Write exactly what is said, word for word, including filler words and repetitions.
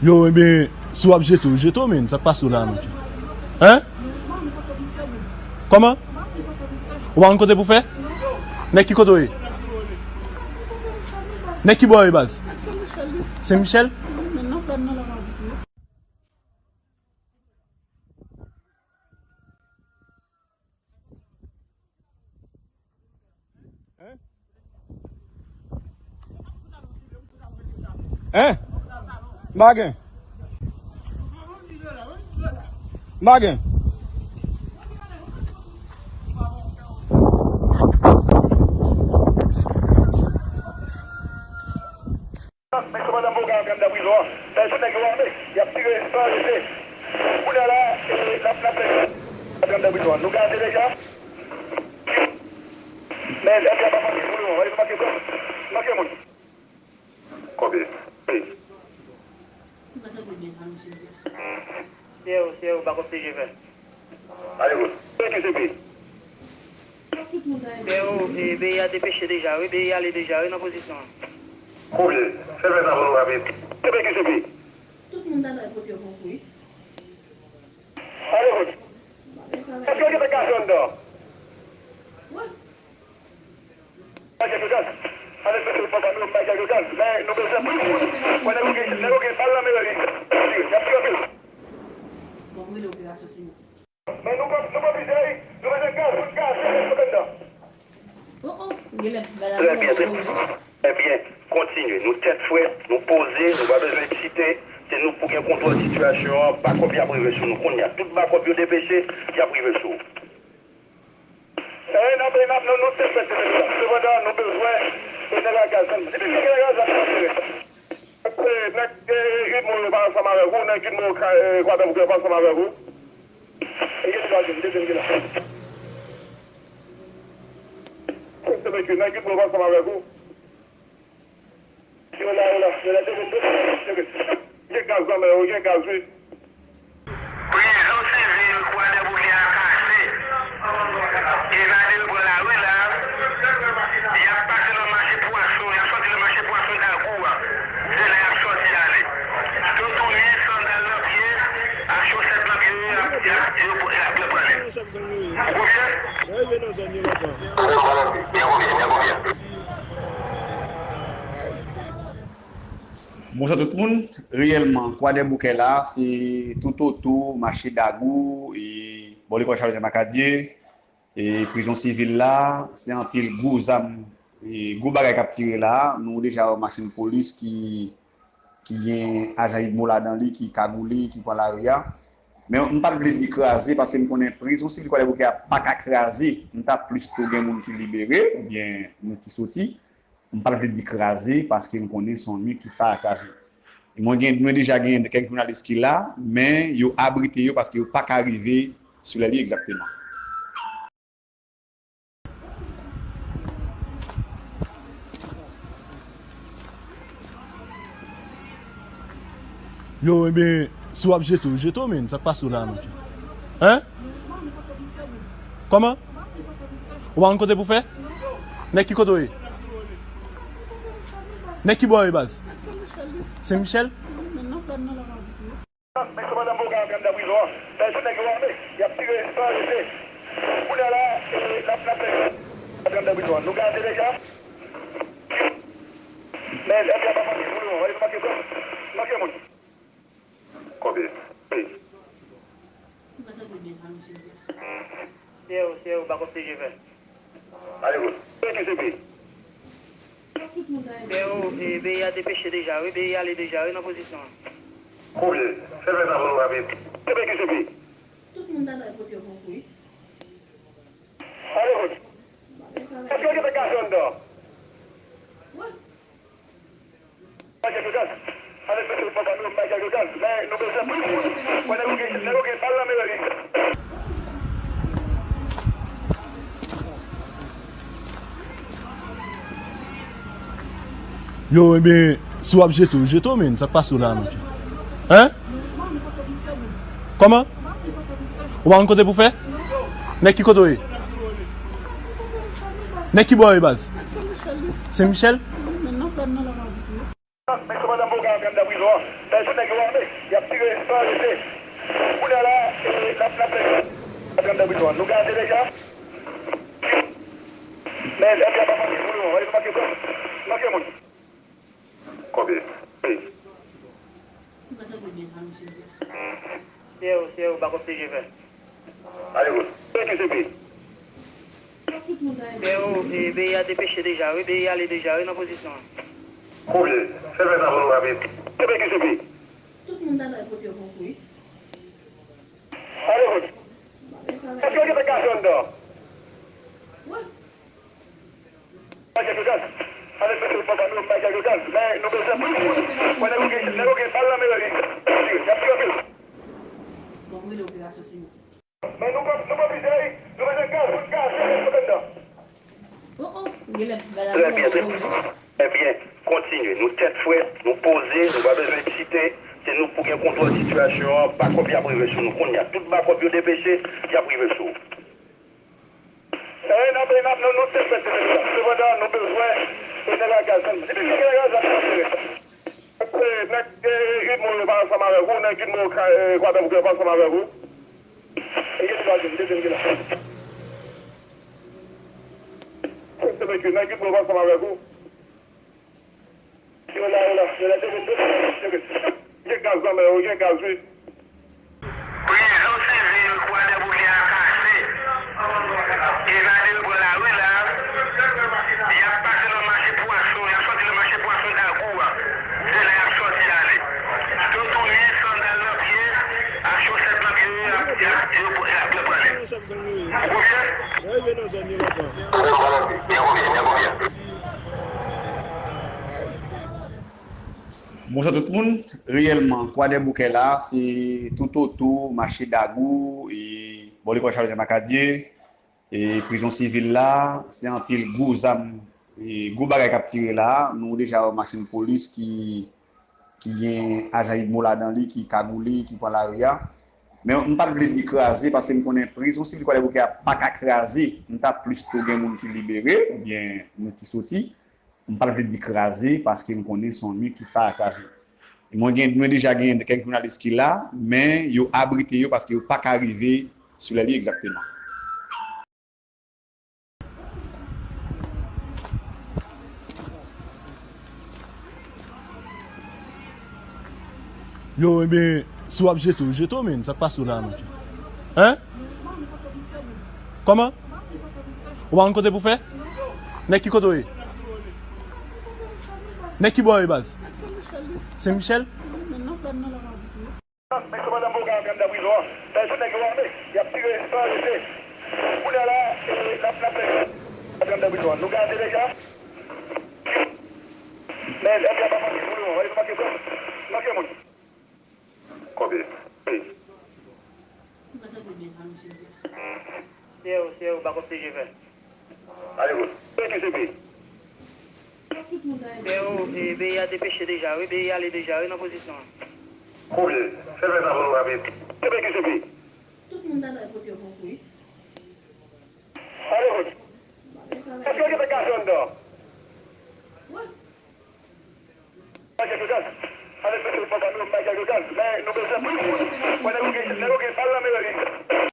Yo, ebyen, si w ap jete, w jete w, men. Sa k pase w la, monchè? Hein? Kòman? Ou pa konn kote pou fè? Nèg ki kote w ye? Nèg ki bò w ye, baz? Sen Michèl? Hein? M pa gen. M pa gen. Nèg se madanm Boga antre anndan prizon an. Lè se nèg yo ame, y ap tire san rete. Kounye a la, e, n ap, n ap fè antre anndan prizon an. Nou gaze deja. Men, lè a pa manke pou nou, nou manke kòb, manke moun. Konbyen? Wi. Pierrot, Pierrot, pa konn se je fè. Ale, bon. Ki se pi? Pierrot, e, peyi a depeche deja, wi, peyi a ale deja, wi, nan pozisyon an. Konbyen? Se fè sa pou nou rapid. Se pi ki se pi? Tout moun ta bay kote yo konpri. Ale, bon. Èske yo gen gason anndan? Wi. Bay kèk gaz. Ann espere papa nou bay kèk gaz. Men nou bezwen plis moun. Wè nèg yo gen, nèg yo gen bal nan men yo, li. Y ap tire anpil. Men nou pran, nou pran plizyè, wi. Nou bezwen gaz, moun gaz, se moun anndan. Oh, oh, genlè, bagay la. Trè byen, trè byen. Kontinye. Nou tèt frèt, nou poze, nou pa bezwen eksite. Se nou pou gen kontwòl sitiyasyon an. Bakòp y ap rive sou nou kounye a. Tout bakòp yo depeche, y ap rive sou ou. E, n ap, n ap, nou, nou te fè se mesaj. Sepandan, nou bezwen, e, nèg la gaz, menm. Depi nèg la gaz, la, nou ap jere. E, nèg, e, Idmo yo pa ansanm avèk ou, nèg Idmo yo ka, e, Kwadèboukè yo pa ansanm avèk ou. E, gen dezam, dezam ki la. Se mesye, nèg Idmo yo pa ansanm avèk ou. Yo la, yo la, yo la, teke, teke, teke. Gen gaz nan men yo, gen gaz, wi. Prizon sivil Kwadèboukè a kase. Evade yo pran lari la. Y ap pase nan mache pwason, y ap sòti nan mache pwason Dagou a. Se la y ap sòti ale. Toutouni, sandal nan pye, ak chosèt nan pye yo, y ap, y ap, y ap, y ap pran li. Ou konprann? Byen konbyen, byen konbyen. Bonswa tout moun. Reyèlman, Kwadèboukè la, se toutotou mache Dagou, e bò lekòl Charlemagne Macadier, e prizon sivil la, se anpil gwo zam, e gwo bagay k ap tire la. Nou deja wè machin polis ki, ki gen ajan Idmo ladan li, ki kagoule, ki pran lari a. Men m pa t vle di kraze, paske m konnen prizon sivil Kwadèboukè a pa ka kraze. M ta plis tou gen moun ki libere, oubyen moun ki soti. M pa t vle di kraze, paske m konnen se yon mi ki pa ka kraze. E mwen gen, mwen deja gen kèk jounalis ki la, men yo abrite yo paske yo pa ka rive sou lè li egzakteman. Yo, ebyen, si w ap jete w, jete w, men. Sa k pase w la, monchè? Hein? Kòman? Ou pa konn kote pou fè? Nèg ki kote w ye? Nèg ki bò w ye, baz? Sen Michèl? Men se madanm Boga antre anndan prizon an. Lè se nèg yo ame, y ap tire san rete. Kounye a la, e, n ap, n ap fè antre anndan prizon an. Nou gaze deja. Men, lè a pa manke pou nou, nou manke kòb, manke moun. Konbyen? Wi. Pierrot, Pierrot, pa konn se je fè. Ale, bon. Ki se pi? Pierrot, e, peyi a depeche deja, wi, peyi a ale deja, wi, nan pozisyon an. Konbyen? Se fè sa pou nou rapid. Se pi ki se pi? Tout moun ta bay kote yo konpri. Ale, bon. Èske yo gen gason anndan? Wi. Yo, ebyen, si w ap jete w, jete w, men. Sa k pase w la, monchè? Hein? Kòman? Ou pa konn kote pou fè? Nèg ki kote w ye? Nèg ki bò w ye, baz? Sen Michèl? Men se madanm Boga antre anndan prizon an. Lè se nèg yo ame, Kounye a la, e, n ap, n ap fè, n ap fè prizon an. Nou gaze deja. Men, F B I pa manke pou nou, nou manke pran, manke moun. Konbyen? Wi. Sè yo, sè yo, pa konn T G fè. Ale, bon. Sè ki se pi? Sè yo, e, peyi a depeche deja, wi, peyi a ale deja, wi, nan pozisyon an. Konbyen? Fè fè sa pou nou rapid. Se pi ki se pi? Tout moun ta bay kote yo konkou, wi. Ale, bon. Èske yo gentan gaze anndan? Wi. Mache sou gaz. Avèk mesye yo papa nou, mache sou gaz. Men nou bezwen plis moun. Mwen nèg yo gen, nèg yo gen bal nan men yo, y ap tire, y ap tire anpil. Bon, m rele operasyon sivil. Men nou pran, nou pran plizyè, wi. Nou bezwen gaz, pou n gaze, pou n anndan. Oh, oh, genlè bagay la twò wi. Trè byen, trè byen. Kontinye. Nou tèt frèt, nou poze, nou pa bezwen eksite. Se nou k pou gen kontwòl sitiyasyon an. Bakòp y ap rive sou nou kounye a. Tout bakòp yo depeche, y ap rive sou ou. E, n ap, n ap, nou, nou te fè se sa. Sepandan, nou bezwen, e, nèg la gaz, depi se nèg la gaz, la, se nèg, e, nèg, e, Gidmo yo pa ansanm avèk ou, nèg Gidmo, e, Kwadèboukè yo pa ansanm avèk ou. E, gen twa, gen, gen, gen la. Se, se nèg Gidmo yo pa ansanm avèk ou. Yo la, yo la, yo la, teke, teke, teke. Gen gaz nan men yo, gen gaz, wi. Prizon sivil Kwadèboukè a kase. Evade yo pran lari la. Y ap pase nan mache pwason, y ap sòti nan mache pwason Dagou a. Se la y ap sòti ale. Yo tounen sandal nan pye, ak chosèt nan pye yo, y ap, y ap, y ap, y ap pran nèg. Ou konfye? Byen konfye, byen konfye. Bonswa tout moun. Reyèlman, Kwadèboukè la, se toutotou mache Dagou, e bò lekòl Charles Jean Macadier, e prizon sivil la, se anpil gwo zam, e gwo bagay k ap tire la. Nou deja wè machin polis ki, ki gen ajan Gidmo ladan li, ki kagoule, ki pran lari a. Men m pa t vle di kraze, paske m konnen prizon sivil Kwadèboukè a pa ka kraze. M ta plis tou gen moun ki libere, oubyen moun ki soti. M pa t vle di kraze, paske m konnen se yon mi ki pa ka kraze. Mwen gen, mwen deja gen kèk jounalis ki la, men yo abrite yo paske yo pa ka rive sou lè li egzakteman. Yo, ebyen, si w ap jete w, jete w, men, sa k pase w la, men? Hein? Kòman? Ou pa konn kote pou fè? Nèg ki kote w ye? Nèg ki bò w ye, baz? Sen Michèl? Men sepandan, Boga antre anndan prizon an. Sa vle di nèg yo ame, y ap tire san rete. Kounye a la, e, n ap, n ap fè antre anndan prizon an. Nou gaze deja. Men, F B I pa manke pou nou, nou manke pran, manke moun. Konbyen? Wi. Sè yo, sè yo, bakòp T G fè. Ale, bon. Sè ki se pi? Sè yo, e, peyi a depeche deja, wi, peyi a ale deja, wi, nan pozisyon an. Konbyen? Fè fè sa pou nou rapid. Se pi ki se pi? Tout moun ta bay kote yo konkou.